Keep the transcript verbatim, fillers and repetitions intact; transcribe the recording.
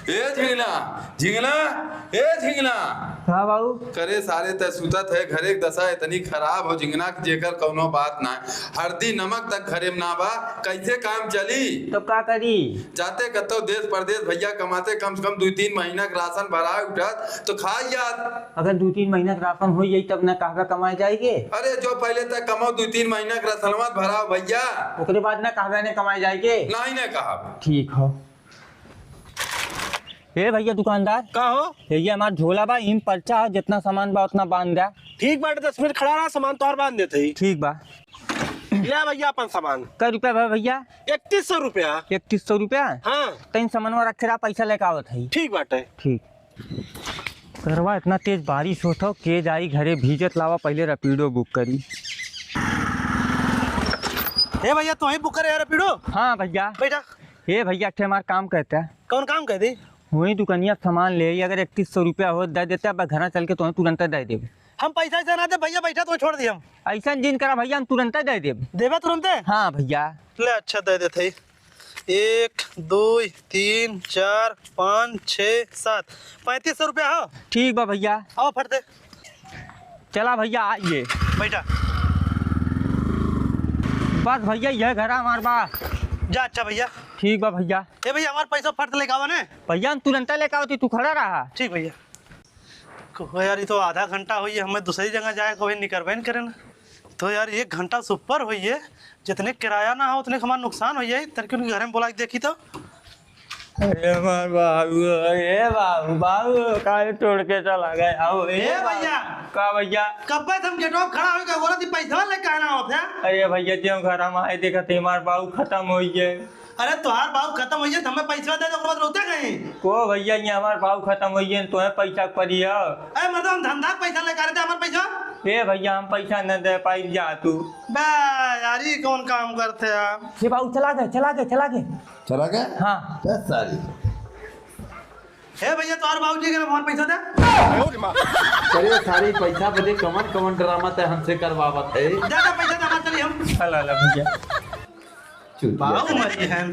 ए झिंगना, झिंगना, ए झिंगना। हाँ बाबू। करे सारे, तै सुतत है, घरे के दशा इतनी खराब हो झिंगना कि जेकर कौनो बात ना है। हरदी नमक तक घरे में ना बा, कैसे काम चली? तो का करी? जाते कतो देश परदेश भैया कमाते, कम से कम दुइ तीन महीना के राशन भरा उठत तो खा जात। अगर दुइ तीन महीना के राशन होइ जाई तब ना कहबे कमाए जाएगे। अरे जो पहले तक कमाओ, दुइ तीन महीना के राशनवा भराओ भैया। ओकरे बाद ना कहबे ने कमाए जाएगे। नहीं ना कहब। ठीक हो। ए भैया दुकानदार। का हो? ये, ये हमार झोला बा, इम पर्चा है, जितना सामान बा उतना बांध द्या। ठीक बाटे, दस मिनट खड़ा रहा, सामान तोहर बांध देत ही। ठीक बा। ले भैया अपन सामान। कै रुपया बा भैया? इकतीस सौ रुपया। इकतीस सौ रुपया? हाँ। तैं सामानवा रखे रहा, पैसा लेके आवत है। ठीक बाटे। ठीक। करवा इतना तेज बारिश होत हो, के जाई घरे भीजत, लावा पहले रैपिडो बुक करी। ए भैया, तोही बुक करे यार रैपिडो? हाँ भैया। बैठा। ए भैया, एक ठे हमार काम कहता है। कौन काम कह दे? वही दुकनिया सामान ले आई, अगर इकतीस सौ रुपया हो दे देते, अब घर चल के तुम्हें तुरंत दे देब। हम पैसा ऐसा ना दे भैया, बैठा तो छोड़ दिए हम। ऐसा जिन करा भैया, हम तुरंत दे देब। देबे तुरंते? हाँ भैया। ले अच्छा दे देते ही। एक, दो, तीन, चार, पाँच, छः, सात, पैंतीस सौ रुपया हो। ठीक बा भैया। आओ फट दे। चला भैया, आइए। बैठा। बस भैया, यह घर हमार बा। जा, अच्छा भैया। ठीक बा भैया। ए भैया, हमार पैसा फट लेके आवा ने। भैया, हम तुरंत लेके आवत ही, तू खड़ा रहा। ठीक भैया। कहो यार, ये तो आधा घंटा होइए, हमें दूसरी जगह जाए, कोई निकरबे न करे ना। तो यार, एक घंटा से ऊपर होइए, जितने किराया ना हो, उतने हमार नुकसान होइए। तनिक उनके घर में बोला के देखी तो। अरे हमार बाबू, ए बाबू, बाबू काहे छोड़ के चला गया हो? ए ए बाबू। भैया। का भैया? कब्बे से हम गेटवा पे खड़ा होके बोला थी, पैसा ले कहना होत है? अरे भैया, जो घर हम आए देखा थे, हमार बाबू खत्म होइए। अरे तोहार बाबू खत्म होइए, तो हमें पैसा दे दे, ओकर बाद रोते कहीं। को भैया, ये हमार बाबू खत्म होइए, तोहे पैसा पड़ी है? अरे मतलब हम धंधा के पैसा लेकर आते, हमार पैसा? ए भैया, हम पैसा न दे पाई, जा तू। बे यार, ये कौन काम करते हैं आप? ये बाबू चला गए, चला गए, चला गए। चला गए? हाँ। दस सारी। हे भैया, तोहार बाबूजी के हमार पैसा दे। अरे सारी पैसा बदे कवन कवन ड्रामा तय हमसे करवावत है? दे दे पैसा, दे, हमार चली हम। ला, ला भैया। चुतिया। बाबू मरी है।